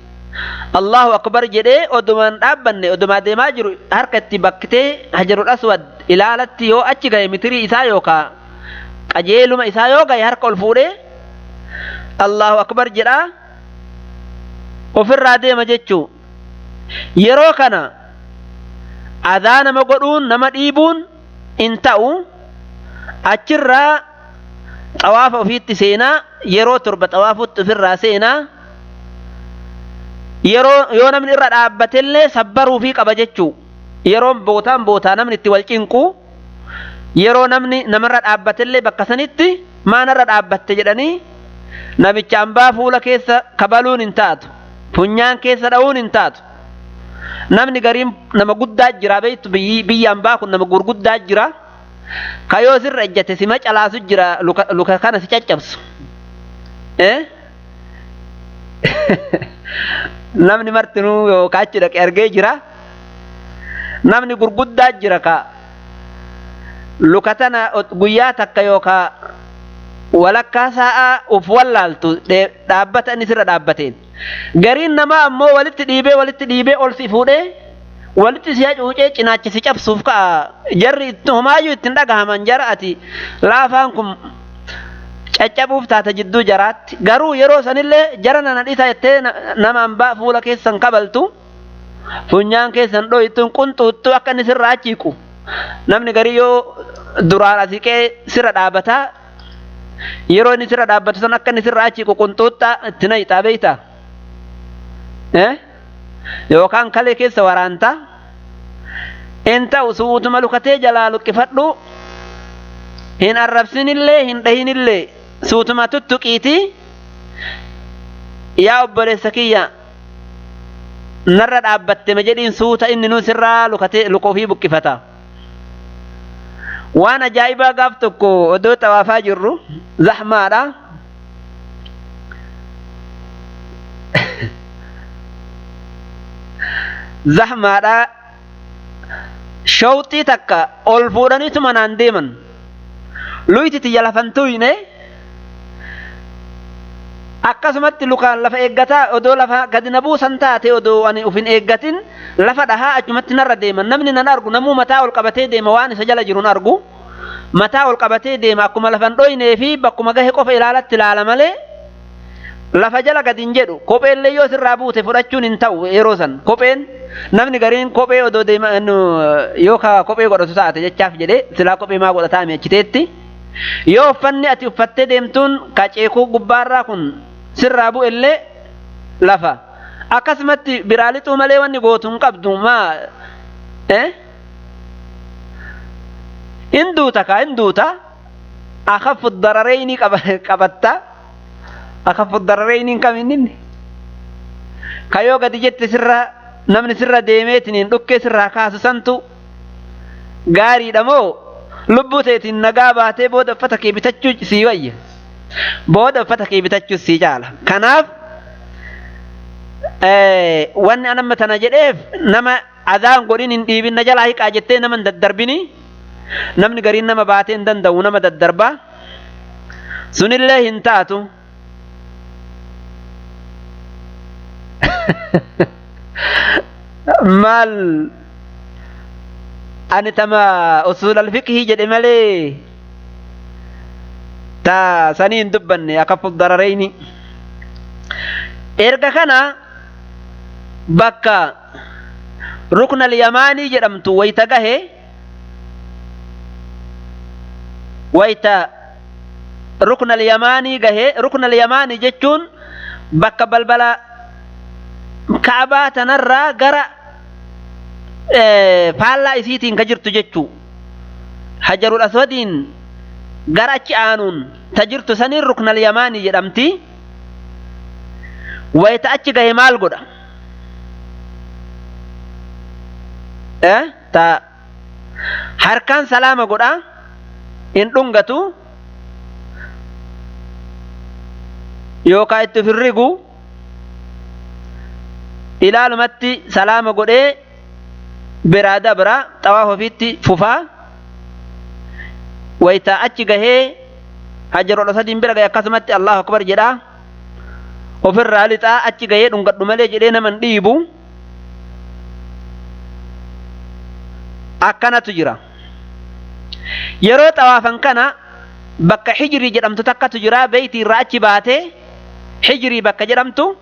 Allahu akbar jedhee odumaan dhaabbanne, odumaa deemaa jiru harka itti bakkitee hajarul aswad ilaalatti yoo achi gahe, mitirii isaa yookaa qajeeluma isaa yoo gahe, harka ol fuudhee Allahu akbar jedhaa ofirraa deema jechuu. Yeroo kana adaa nama godhuun, nama dhiibuun hin ta'u. Achirraa xawaafa ofiitti seenaa, yeroo 7 xawaafutti ofirraa seenaa. Yeroo yoo namni irra dhaabbatellee sabbaruufii qaba jechuu. Yeroon bootaan bootaa namni itti wal cinqu, yeroo namni namarra dhaabbatellee bakka sanitti maanarra dhaabbatte jedhanii namicha ambaa fuula keessa kabaluun hin taatu, funyaan keessa dha'uun hin taatu. Namni gariin nama guddaa jira beektu, biyya ambaa kun nama gurguddaa jira. Kayoo sirra ejjate sima calaasu jira, luka kana si caccabsu. Namni martinuu yookaan achi dhaqee argee jira. Namni gurguddaa jira ka luka tana guyyaa takka yookaan walakkaa sa'aa uf wallaaltu dhaabbata inni sirra dhaabbateen. Gariin namaa ammoo walitti dhiibee walitti dhiibee ol si fuudhee walitti si hacuucee cinaacha si cabsuuf ka'a. Jarri homaayyuu ittiin dhagahaman, jara ati laafaan kun caccabuuf taata jidduu jaraatti. Garuu yeroo sanillee jara nana dhisa jettee nama hambaa fuula keessan kabaltu, funyaan keessan dhoyituun qunxuuttu akka inni sirraa achiiqu. Namni garii yoo duraan asiqee sirra dhaabataa, yeroo inni sirra dhaabbatu san akka inni sirraa achiiqu qunxuuttaa itti nayixaa beeyta. Yookaan kalee keessa waraantaa. In ta'u, suutuma lukatee jalaa luqqifadhu, hin arrabsinillee hin dhahinillee, suutuma tuttuqiitii yaa obboleessa kiyya narra dhaabbatte ma jedhiin, suuta inni nu sirraa lukatee luka ofii buqqifata. Waan ajaa'ibaa gaaf tokko odoo xawaafaa jirru zahmaadha. Zahmaadha. Shawxii takka ol fuudhaniituma naan deeman. Luyti tiyya lafan tuyne, akkasumatti lukaan lafa eeggataa odoo lafa gadi na buusan taate, odoo ani uf hin eeggatin lafa dhahaa achumatti narra deeman. Namni nan argu, namuu mataa ol qabatee deema, waan isa jala jiru hin argu. Mataa ol qabatee deema, akkuma lafan dhoynee fi bakkuma gahe qofa ilaalatti ilaala malee lafa jala gadi hin jedhu. Kopheellee yoo sirraa buute fudhachuun hin ta'u yeroo san. Kopheen namni gariin kophee odoo deema yoo ka kophee godhatu taate jechaaf jedhee, silaa kophee maa godhataa mi'achiteetti. Yoo uffanni ati uffattee deemtuun ka ceekuu gubbaarraa kun sirraa bu'ellee lafa akkasumatti biraa lixuu malee wanni gootu hin qabdu. Maa hin duuta kaa, hin duuta. Akhafu darareyni qabatta. Akhafu darareyni kam inni kayoo gadi jette sirra namni sirra deemeetiin dhukkee sirraa kaasu santu gaariidha moo lubbuu teetiin nagaa baatee booda uffata kee bitachuu sii wayya? Booda uffata kee bitachuu sii caala. Kanaaf wanni an amma tana jedheef, nama adaan godhin hin dhiibin, na jalaa hiqaa jettee nama hin daddarbini. Namni gariin nama baatee hin danda'u, nama daddarbaa, sunillee hin taatu. Maal ani tama usuul alfiqhii jedhe malee ta sanii hin dubbanne, akhafu darareyni. Erga kana bakka rukna alyamaanii jedhamtu wayta gahe, wayta rukna alyamaanii gahe, rukna alyamaanii jechuun bakka balbala Ka'abaa tanarraa gara Faallaa isiitiin ka jirtu jechuu. Hajarul Aswadiin gara achi aanuun ta jirtu saniin ruknal yamaanii jedhamti. Wayita achi gahe maal godha? Ta harkaan salaama godha, hin dhungatu yookaan itti firrigu, ilaalumatti salaama godhee biraa dabra, xawaaf ofiitti fufaa. Wayita achi gahee hajarul aswadiin bira gahe akkasumatti Allahu akbar jedhaa ofirraa lixaa, achi gahee dhungadhu malee jedhee nama hin dhiibu. Akkanatu jira. Yeroo xawaafan kana bakka hijirii jedhamtu takkatu jira, beeytii irraa achi baatee hijirii bakka jedhamtu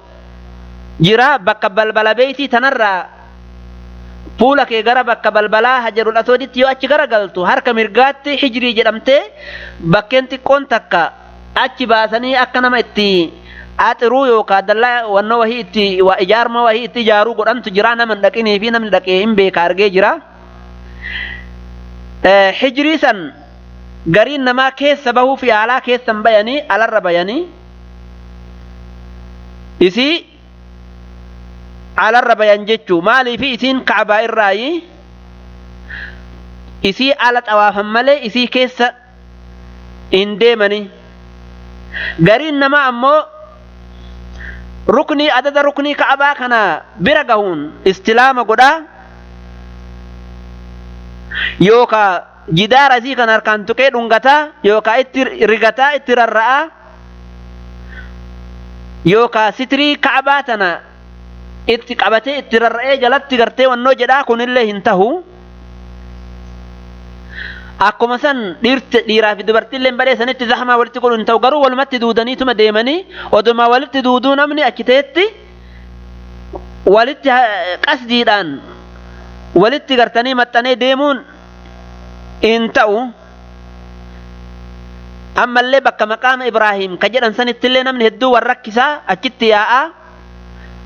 jira, bakka balbala beeytii tanarraa fuula kee gara bakka balbalaa hajarul aswaditti yoo achi garagaltu harka mirgaatti hijirii jedhamtee bakkeen xiqqoon takka achi baasanii akka nama itti axiruu yookaan dallaa wannoo wahii itti ijaarma wahii itti ijaaruu godhantu jira, nama hin dhaqinii fi namni dhaqee hin beeka argee jira. Hijirii san gariin namaa keessa bahuu fi alaa keessan bayanii alarra bayanii isii alarra bayan jechuu. Maaliifi isiin ka'abaa irraayi isii ala xawaafan malee isii keessa hin deemani. Gariin namaa ammoo ruknii adada ruknii ka'abaa kana bira gahuun istilaama godhaa yookaa jidaara isii kan harkaan tuqee dhungataa yookaa itti rigataa itti rarra'aa yookaa sitirii ka'abaa tana itti qabatee itti rarra'ee jalatti gartee wannoo jedhaa, kunillee hin tahu. Akkuma san dhiiraa fi dubartiillee badhee sanitti zahmaa walitti godhu hin ta'u, garuu walumatti duudaniituma deemanii oduma walitti duuduu namni achi ta'etti walitti qasdiidhaan walitti gartanii maxxanee deemuun hin ta'u. Ammallee bakka maqaama Ibraahim ka jedhan sanittillee namni hedduu warra rakkisaa achitti yaa'aa,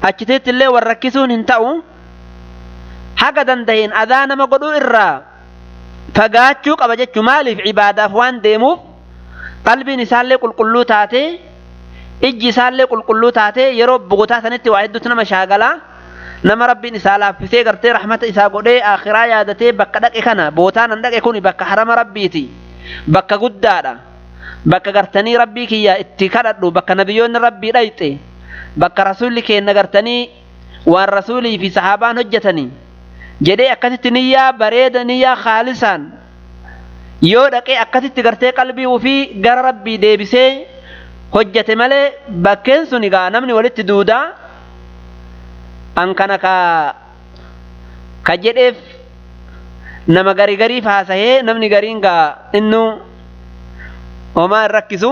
achittillee warra rakkisuun hin ta'u. Haga danda'een adaa nama godhuu irraa fagaachuu qaba jechuu. Maaliif? Ibaadaaf waan deemuuf qalbiin isaallee qulqulluu taatee ijji isaallee qulqulluu taatee yeroo bogotaa sanitti waa hedduutu nama shaagalaa. Nama rabbiin isaa laaffisee gartee rahmata isaa godhee akhiraa yaadatee bakka dhaqe kana bootaan an dhaqe kuni bakka harama rabbiiti, bakka guddaadha, bakka gartanii rabbii kiyya itti kadhadhu, bakka nabiyyoonni rabbii dhayxe, bakka rasuulli keenna gartanii waan rasuulii fi sahaabaan hojjetanii jedhee akkasitti niyyaa bareeda niyyaa khaalisaan yoo dhaqee akkasitti gartee qalbii ofii gara rabbii deebisee hojjete malee bakkeen sun egaa namni walitti duudaa. An kana ka jedheef nama garii gariif haasahee namni gariin gaa innu homaa hin rakkisu.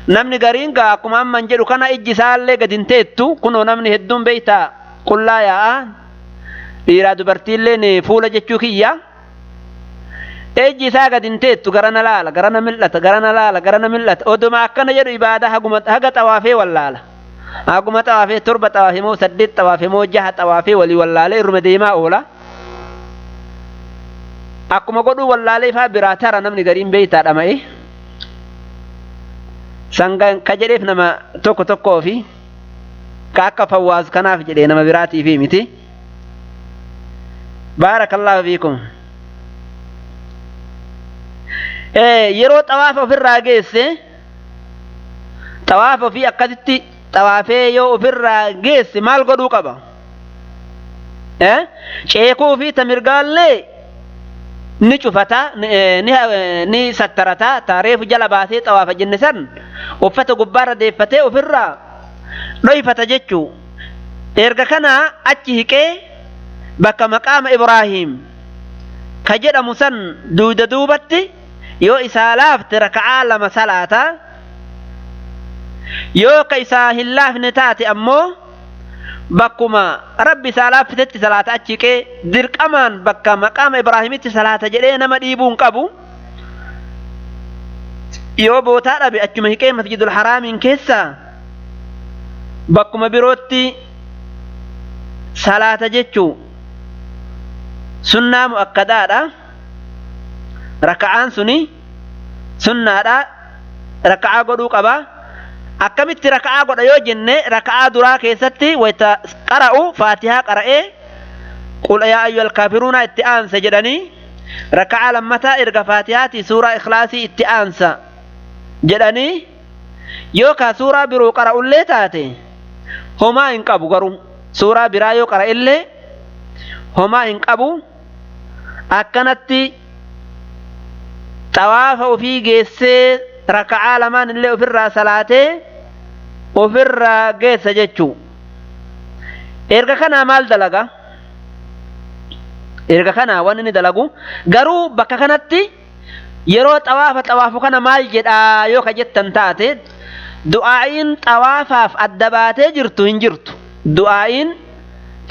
Namni gariin gaa akkuma amman jedhu kana ijji isaallee gad hin teettu, kunoo namni hedduun beeytaa qullaa yaa'a, dhiiraa dubartiilleen fuula jechuu kiyya. Ijji isaa gad hin teettu, garana laala garana mil'ata garana laala garana mil'ata, oduma akkana jedhu ibaadaa haga xawaafee wallaala. Haguma xawaafee 7 xawaafee moo 8 xawaafee moo 6 xawaafee walii wallaalee irruma deemaa oola. Akkuma godhuu wallaalee ifaa biraa tara namni gariin beeytaa dhama'e. Sangaan ka jedheef nama tokko tokkoo fi ka akka fawwaas kanaaf jedhee nama biraatiif miti. Baarakallaahu fiikum. Yeroo xawaafa ofirraa geesse xawaafa ofii akkasitti xawaafee yoo ofirraa geesse maal godhuu qaba? Ceekuu fi tamirgaallee ni cufata, ni sattarata, taareefu jala baasee xawaafa jenne san uffata gubbaarra deeffatee ofirraa dhoyfata jechuu. Erga kana achi hiqee bakka maqaama Ibraahim ka jedhamu san duuda duubatti yoo isaa laafte raka'aa 2 salaata, yoo ka isaa hin laafne taate ammoo bakkuma rabbi isaa laaffitetti salaata achi hiqee dirqamaan bakka maqaama Ibraahimitti salaata jedhee nama dhiibuu hin qabu. Yoo bootaa dhabe achuma hiqee masjidul haraamiin keessa bakkuma birootti salaata jechuu. Sunnaa mu'akkadaadha. Raka'aan suni sunnaadha. Raka'aa godhuu qaba. Akkamitti raka'aa godha yoo jenne, raka'aa duraa keessatti wayta qara'u faatihaa qara'ee qul yaa ayyuhal kaafiruuna itti aansa jedhanii, raka'aa lammataa erga faatihaatii suuraa ikhlaasii itti aansa jedhanii, yookaan suuraa biroo qara'ullee taate homaa hin qabu. Garuu suuraa biraa yoo qara'ellee homaa hin qabu. Akkanatti xawaafa ofii geessee raka'aa lamaan illee ofirraa salaatee ofirraa geessa jechuu. Erga kanaa maal dalaga? Erga kanaa waan inni dalagu garuu bakka kanatti yeroo xawaafa xawaafu kana maal jedhaa yoo ka jettan taate, du'aa'iin xawaafaaf adda baatee jirtu hin jirtu. Du'aa'iin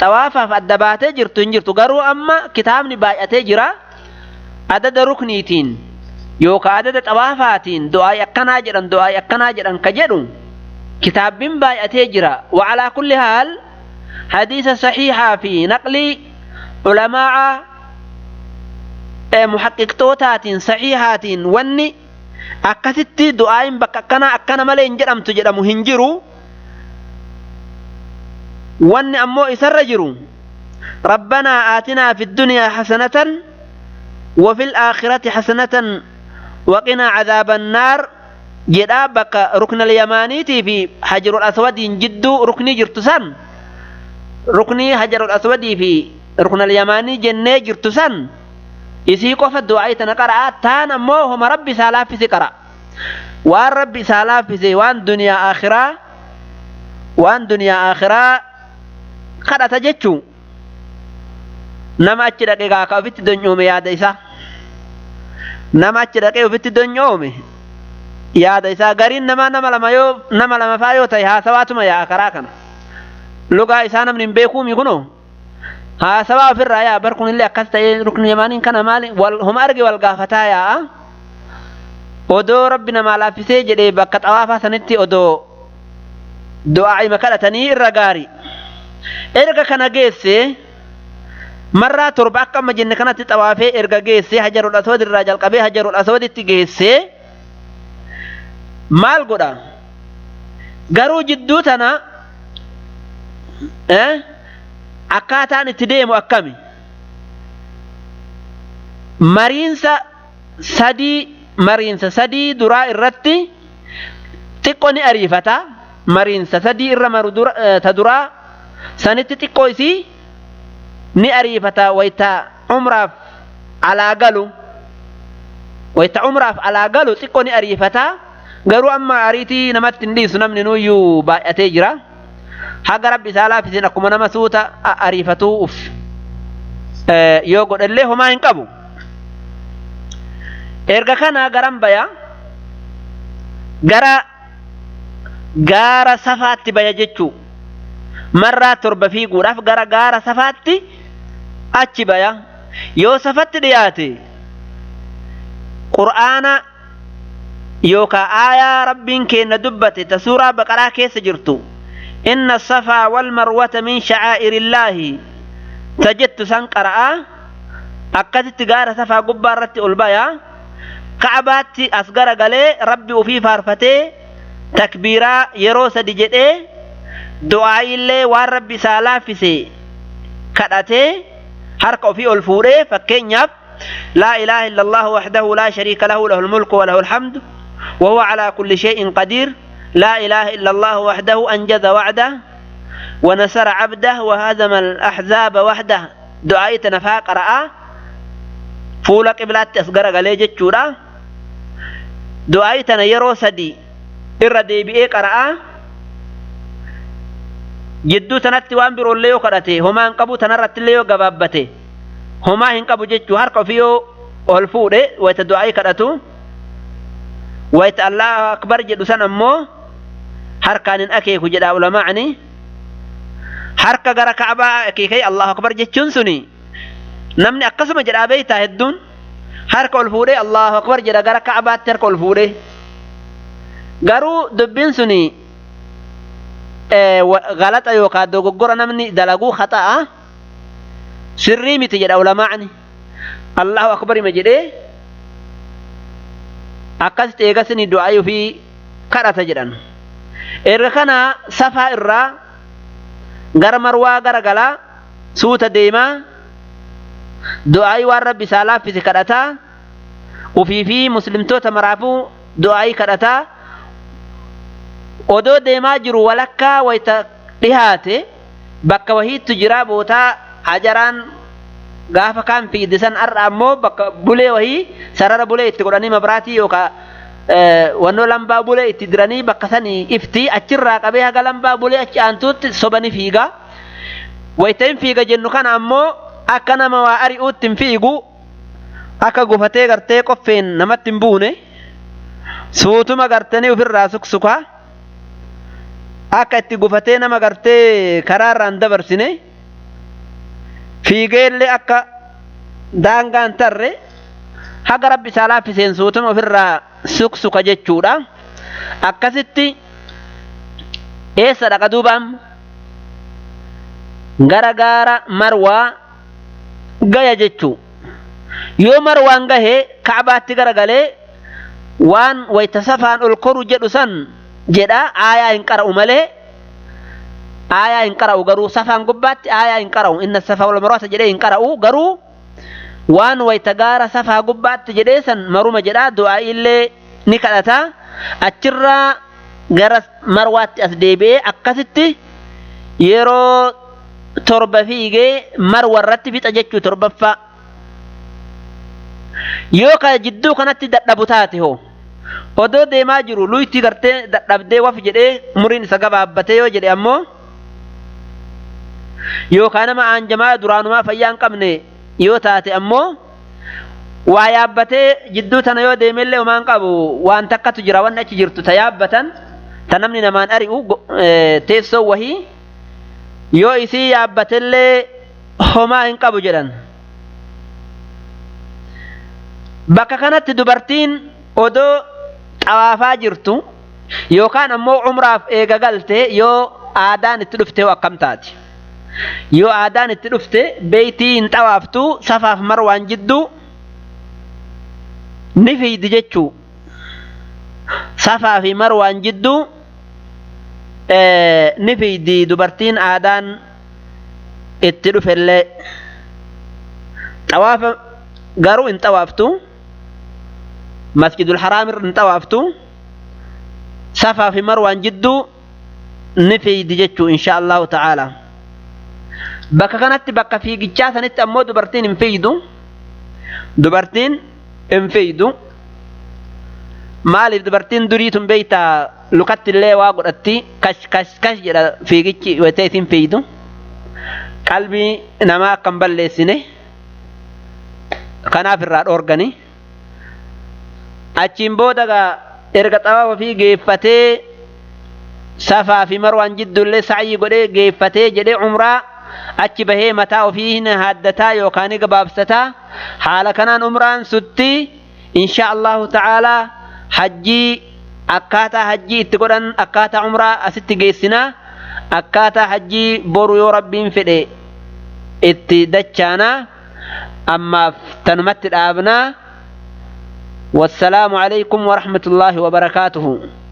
xawaafaaf adda baatee jirtu hin jirtu. Garuu amma kitaabni baay'atee jira. Adada rukniitiin yookaan adada xawaafaatiin du'aa'ii akkanaa jedhan, du'aa'ii akkanaa jedhan ka jedhu kitaabbiin baay'atee jira. Wacalaa kulli haal, hadiisa saxiixaa fi naqlii ulamaa'a muhaqqiqtootaatiin saxiixaatiin wanni akkasitti du'aa'iin bakka akkanaa akkana malee hin jedhamtu jedhamu hin jiru. Wanni ammoo isarra jiru ربنا آتنا في الدنيا حسنة وفي الآخرة حسنة وقنا عذاب النار jedhaa. Bakka rukna yamaaniitii fi hajarul aswadiin jidduu ruknii jirtu san, ruknii hajarul aswadii fi rukna yamaanii jennee jirtu san, isii qofa du'aa tana qara'a. Taan ammoo homa rabbi isaa laaffise qara. Waan rabbi isaa laaffise, waan duniyaa akhiraa, waan duniyaa akhiraa kadhata jechuu. Nama achi dhaqee gaaka ofitti donyoome yaada isaa, nama achi dhaqee ofitti donyoome yaada isaa. Gariin namaa nama lama yoo nama lama faa yoo ta'e haasawaatuma yaa'a. Karaa kana lugaa isaa namni hin beekuumi kunoo haasawaa ofirraa yaa'a. Bar kunillee akkas ta'ee, rukni yamaaniin kana maali, wal homa arge wal gaafataa yaa'a. Odoo rabbi namaa laaffisee jedhee bakka xawaafaa sanitti odoo du'aa'ima kadhatanii irra gaari. Erga kana geesse, marraa 7 akka amma jenne kanatti xawaafee erga geesse, hajarul aswad irraa jalqabee hajarul aswaditti geesse, maal godha? Garuu jidduu tana akkaataan itti deemu akkami? Mariinsa sadii, mariinsa sadii duraa irratti xiqqo ni ariifata. Mariinsa sadii irra maru dura, ta duraa sanitti xiqqoo isii ni ariifata. Wayta umraaf alaa galu, wayta umraaf alaa galu xiqqoo ni ariifata. Garuu amma ariitii namatti hin dhiisu, namni nuyyuu baay'atee jira. Haga rabbi isaa laaffisiin akkuma nama suuta ariifatuu uf yoo godhellee homaa hin qabu. Erga kana garam baya? Gara gaara Safaatti baya jechuu. Marraa 7 fiiguudhaaf gara gaara Safaatti achi baya. Yoo Safatti dhiyaate, qur'aana yookaan aayaa rabbiin keenya dubbate ta suuraa Baqaraa keessa jirtu, "إن الصفا والمروة من شعائر الله" ta jettu san qara'aa akkasitti gaara Safaa gubbaa irratti ol baya. Ka'abaatti as garagalee rabbi ofii faarfatee takbiiraa yeroo sadi jedhee, du'aa illee waan rabbi isaa laaffise kadhatee, harka ofii ol fuudhee, fakkeenyaaf "لا إله إلا الله وحده لا شريك له، له الملك وله الحمد وهو على كل شيء قدير، لا إله إلا الله وحده أنجز وعده ونصر عبده وهزم الأحزاب وحده" du'aa tana faa qara'aa fuula qiblaatti as garagalee jechuudha. Du'aa tana yeroo sadi irra deebi'ee qara'aa. Jidduu tanatti waan biroollee yoo kadhate homaa hin qabu. Tanarratti illee yoo gabaabbate homaa hin qabu jechuu. Harka ofii yoo ol fuudhe wayta du'aa kadhatu, wayta "Allahu akbar" jedhu san ammoo harkaan hin akeeku jedha ulamaa'ni. Harka gara Ka'abaa akeekee "Allahu akbar" jechuun suni namni akkasuma jedhaa beeytaa. Hedduun harka ol fuudhee "Allahu akbar" jedha, gara Ka'abaatti harka ol fuudhee. Garuu dubbiin suni galaxa yookaan dogoggora namni dalaguu, khata'a. Sirrii miti jedha ulamaa'ni. Allahu akbar ima jedhee akkasitti eegasni du'aa ofii kadhata jedhan. Erga kana safaa irraa gara marwaa gara galaa suuta deemaa du'aayii waan rabbi isaa laaffise kadhataa ufii fi muslimtoota maraafuu du'aayii kadhataa odoo deemaa jiru walakkaa wayita dhihaate bakka wahiittu jiraa bootaa hajaraan gaafa kaan fiide san har'a ammoo bakka bulee wahii sarara bulee itti godhanii mabraatii yookaan wannoo lambaa bulee itti diranii bakka sanii ifti achirraa qabee haga lambaa bulee achi aantuutti sobani fiiga. Wayita hin fiiga jennu kana ammoo akka nama waa ari'uutti hin fiigu akka gufatee gartee qoffeen namatti hin buune suutuma gartanii ofirraa suksukaa akka itti gufatee nama gartee karaarraan dabarsine fiigeellee akka daangaan tarre haga rabbi isaa laaffiseen suutuma ofirraa suksuka jechuudha. Akkasitti eessa dhaqa duuba amma? Gara gaara marwaa gaya jechuu. Yoo marwaan gahe ka'abaatti garagalee waan wayta safaan ol koru jedhu san jedha aayaa hin qara'u malee aayaa hin qara'u garuu safaan gubbaatti aayaa hin qara'u inna safa wal marwata jedhee hin qara'u garuu waan wayta gaara safaa gubbaatti jedhee san maruma jedha du'aa illee ni kadhata achirraa gara marwaatti as deebi'ee akkasitti yeroo torba fiigee marwa irratti fixa jechuu torbaffaa. Yoo ka jidduu kanatti dadhabu taate hoo odoo deemaa jiru luyti gartee dadhabdee waf jedhee umriin isa gabaabbatee yoo jedhe ammoo yookaan nama aanjamaa duraanumaa fayyaa hin qabne yoo taate ammoo waa yaabbatee jidduu tana yoo deemellee homaan qabu waan takkatu jira wanni achi jirtu ta yaabbatan ta namni namaan ari'u teessoo wahii yoo isii yaabbatellee homaa hin qabu jedhan. Bakka kanatti dubartiin odoo xawaafaa jirtu yookaan ammoo umraaf eega galte yoo aadaan itti dhufte hoo akkam taati? Yoo aadaan itti dhufte beeytii hin xawaaftu safaaf marwaan jidduu ni fiigdi jechuu. Safaa fi marwaan jidduu ni fiigdi dubartiin aadaan itti dhufellee. Xawaafa garuu hin xawaaftu. Masjidul Haraam irra hin xawaaftu. Safaa fi marwaan jidduu ni fiigdi jechuu insha Allahu ta'ala. Bakka kanatti bakka fiigichaa sanitti ammoo dubartiin hin fiigdu. Dubartiin hin fiigdu. Maaliif dubartiin durii tun beeytaa lukatti illee waa godhatti kash kash kash jedha fiigichi wayita isin fiigdu. Qalbii namaa akka hin balleessine kanaaf irraa dhoorgani. Achiin booda gaa erga xawaafa fi geeffatee safaa fi marwaan jidduullee sa'yii godhee geeffatee jedhee umraa achi bahee mataa ofii hin haaddataa yookaan gabaabsataa haala kanaan umraan sutti insha Allahu ta'ala hajjii akkaataa hajjii itti godhan akkaataa umraa asitti geessinaa akkaataa hajjii boru yoo rabbiin fedhe itti dachaanaa ammaaf tanumatti dhaabnaa. والسلام عليكم ورحمة الله وبركاته.